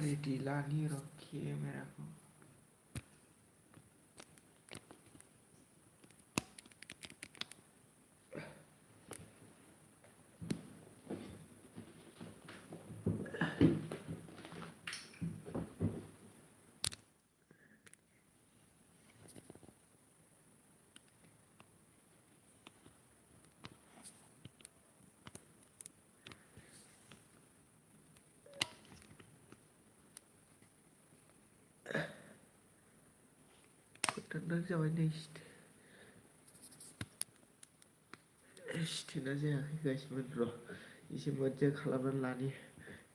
ready लानी र camera को Tenang jawain istina जायाखै guys र' एसे मोजां खालामनानै लानि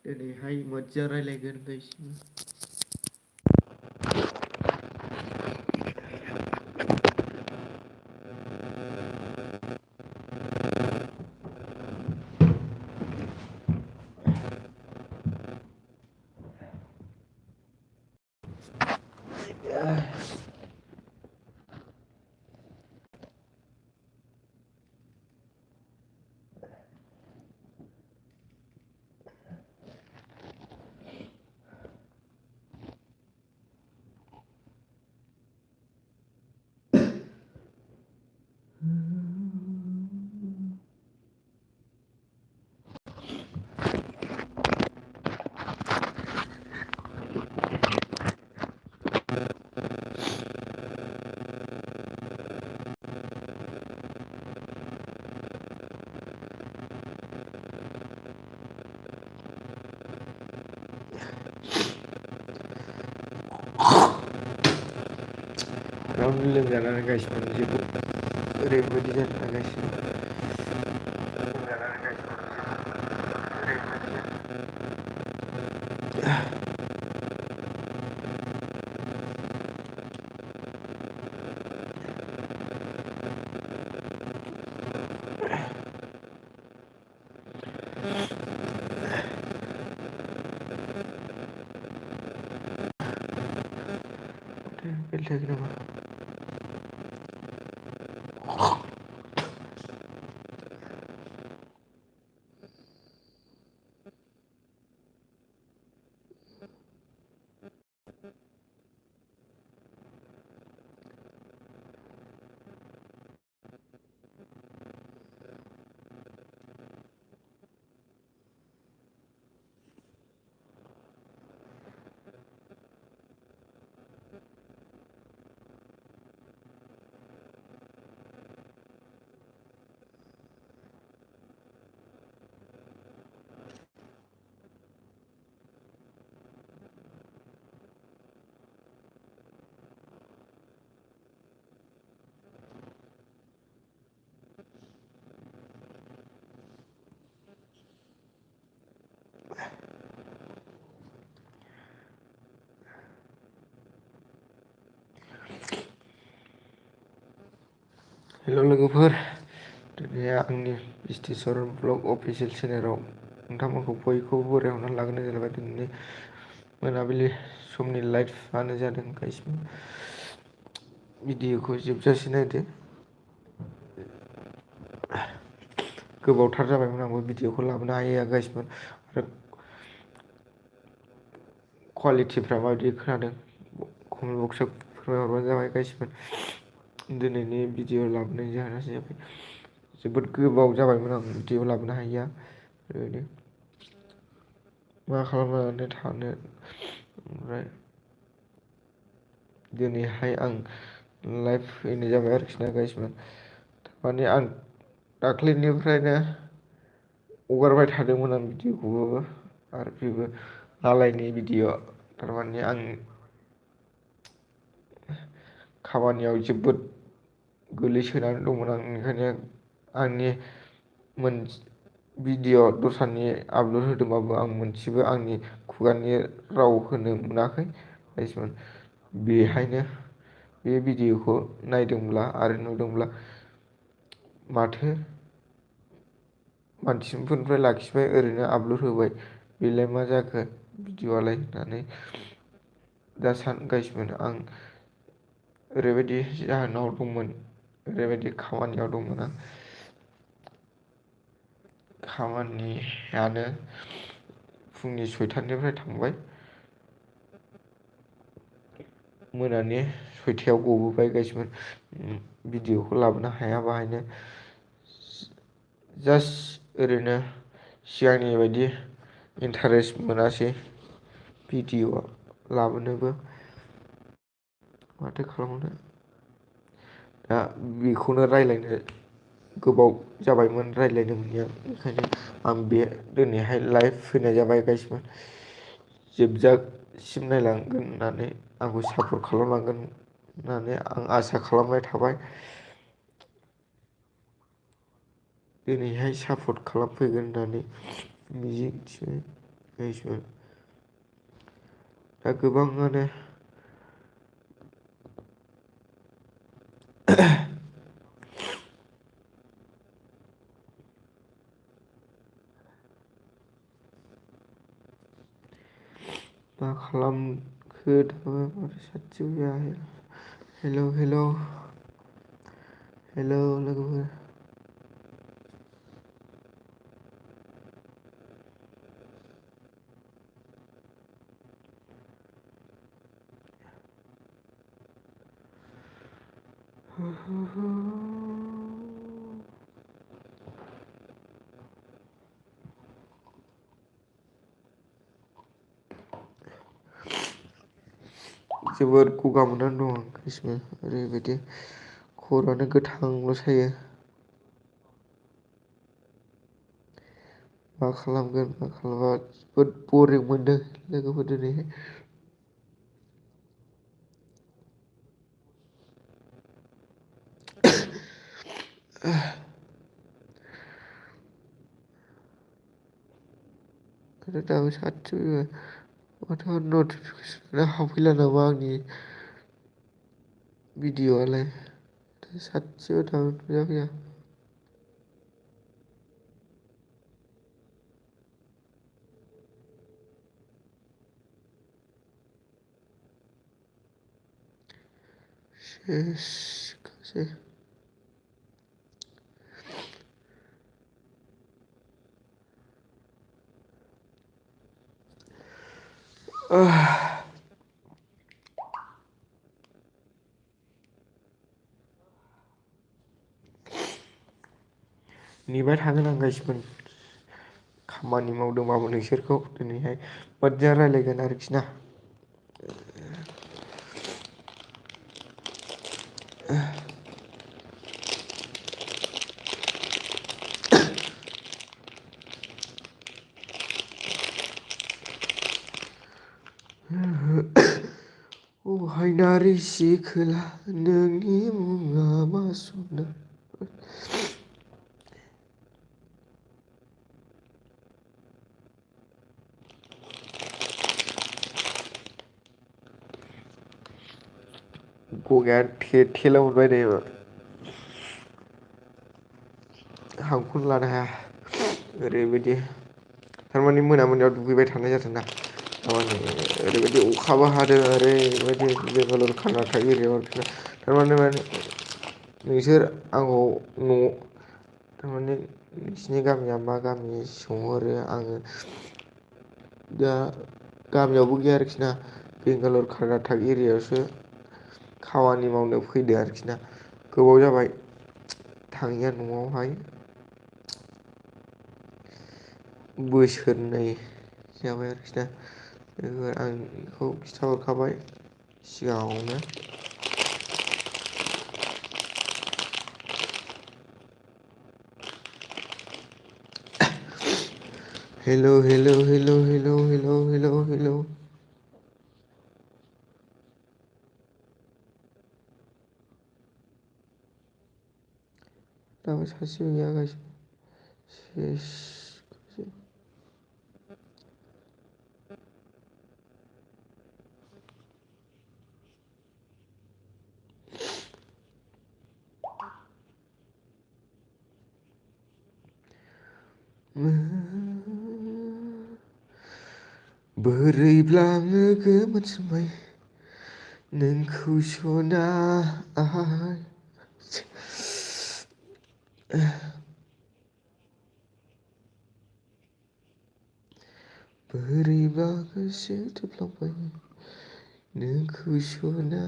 दिनैहाय मोजां रायलायगोन guys Rawan loomजानानै guys जोबोद ओरैबायदि जादों guys बेल थायाखै नामा हेल' लोगोफोर दिनै आंनि बिस्तिसरन ब्लग अफिसियेल चेनेलाव नोंथांमोनखौ बयखौबो बरायहरनानै लाग्रोनाय जाबाय दिनैनि मोनाबिलि समनि लाइभआनो जादों गाइस भिडिअखौ जोबजासे नायदो गोबावथार जाबायमोन आंबो भिडिअखौ लाबोनो हायैया गाइसमोन आरो क्वालिटिफ्रा माबायदि खोनादों कमेन्ट बक्सआव फोरमायहरबानो जाबाय गाइसमोन दिनैनि भिडिअ लाबोनाय जाहोनासो जाबाय जोबोद गोबाव जाबायमोन आं भिडिअ लाबोनो हायैया ओरैनो मा खालामनानै थानो ओमफ्राय दिनैहाय आं लाइभ फैनाय जाबाय आरोखि ना गाइसमोन माने आं दाख्लैनिफ्रायनो हगारबाय थादोंमोन आं भिडिअखौबो आरो बेबो रालायनि भिडिअ थारमाने आं खामानियाव जोबोद गोलैसोनानै दंमोन आं ओंखायनो आंनि भिडिअ दस्रानि आपल'ड होदोंबाबो आं मोनसेबो आंनि खुगानि राव होनो मोनाखै गाइसमोन बेहायनो बे भिडिअखौ नायदोंब्ला आरो नुदोंब्ला माथो मानसिफोरनिफ्राय लाखिबाय ओरैनो आपल'ड होबाय बेलाय मा जाखो भिडिअआलाय होननानै दा गाइसमोन आं ओरैबायदि जाहोनाव दंमोन ओरैबायदि खामानियाव दंमोन आं खामानियानो फुंनि 6टानिफ्राय थांबाय मोनानि 6टायाव गबोबाय गाइसमोन भिडिअखौ लाबोनो हाया बाहायनो जास्ट ओरैनो सिगांनि बायदि इन्टारेस्ट मोनासै भिडिअ लाबोनोबो माथो खालामनो दा बेखौनो रायलायनो गोबाव जाबायमोन रायलायनो मोनैया ओंखायनो आं बे दिनैहाय लाइभ फैनाय जाबाय गाइसमोन जोबजासिम नायलांगोन होननानै आंखौ सापर्ट खालामलांगोन होननानै आं आसा खालामनाय थाबाय दिनैहाय सापर्ट खालामफैगोन होननानै मिजिंथिबाय गाइसमोन दा गोबाङानो मा खालामखो दाबो माथो साथिबो जाया हेल' लोगोफोर जोबोर गगा मोननानै दं आं गाइसमोन ओरैबायदि खर'आनो गोथांल' सायो मा खालामगोन मा खालामा जोबोद बरिं मोनदों लोगोफोर दिनैहाय आरो दाबो साथिबो माथो नटिफिकेसन हाबफैला नामा आंनि भिडिअ'आलाय साथिबो दाबो नुजाफैया सेसखासै नेबाय थागोन आं गाइसमोन खामानि मावदोंबाबो नोंसोरखौ दिनैहाय मोजां रायलायगोन आरोखि ना हायनारि सिखोला नोंनि मुङा मा सना गगाया थेला मोनबाय नै हांखौनो लानो हाया ओरैबायदि थारमाने मोनायाव दुगैबाय थानाय जादोंना थारमाने ओरैबायदि अखाबो हादों ओरैबायदि बेंगालर कर्नाटक एरियायाव थारमाने नोंसोर आंखौ थारमाने नोंसिनि गामिया मा गामि सोंहरो आङो दा गामियावबो गैया आरोखि ना बेंगालर कर्नाटक एरियायावसो खामानि मावनो फैदो आरोखि ना गोबाव जाबाय थाङिया न'आवहाय बोसोरनै जाबाय आरोखि ना आं बेखौ खिन्थाहरखाबाय सिगाङावनो हेल' दाबो सासेबो गैया गाइसमोन सेस बोरैब्ला आङो गोमोनसोमबाय नोंखौ सना बोरैबा गोसो थोफ्लांबाय नोंखौ सना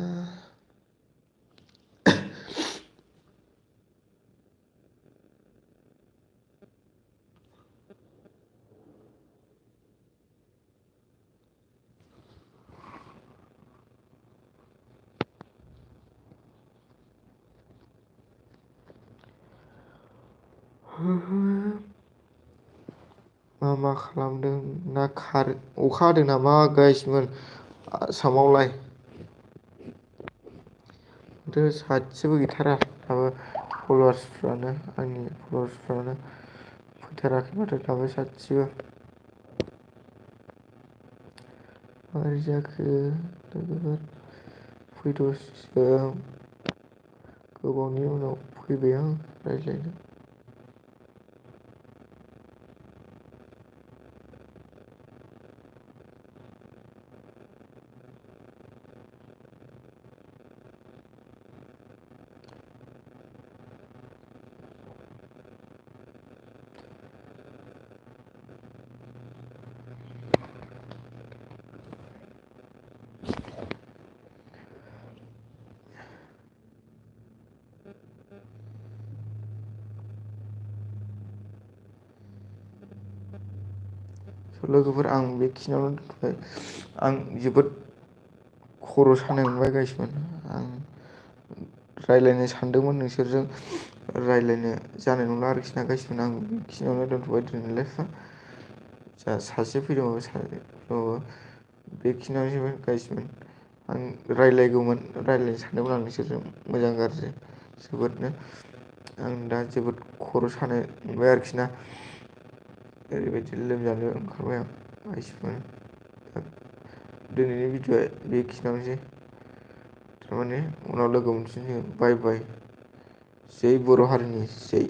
मा खालामदों ना अखा हादों नामा गाइसमोन आसामावलाय सासेबो गैथारा दाबो आंनि फल'वार्सफ्रानो फैथाराखै माथो दाबो सासेबो मारै जाखो लोगोफोर फैद'सै गोबावनि उनाव फैबाय आं रायज्लायनो लोगोफोर आं बेखिनियावनो दोनथ'बाय आं जोबोद खर' सानाय मोनबाय गाइसमोन आं रायज्लायनो सानदोंमोन नोंसोरजों रायज्लायनो जानाय नंला आरोखि ना गाइसमोन आं बेखिनियावनो दोनथ'बाय दिनै लाइफआ जा सासे फैदोंबाबो सासे बेखिनियावनो गाइसमोन आं रायज्लायनो सानदोंमोन आं नोंसोरजों मोजां गाज्रि जोबोदनो आं दा जोबोद खर' सानाय मोनबाय आरोखि ना ओरैबायदि लोमजानो ओंखारबाय आं गाइसमोन दिनैनि भिडिअ'आ बेखिनियावनोसै थारमाने उनाव लोगो मोनफिनसिगोन बाय बाय जै बर' हारिनि जै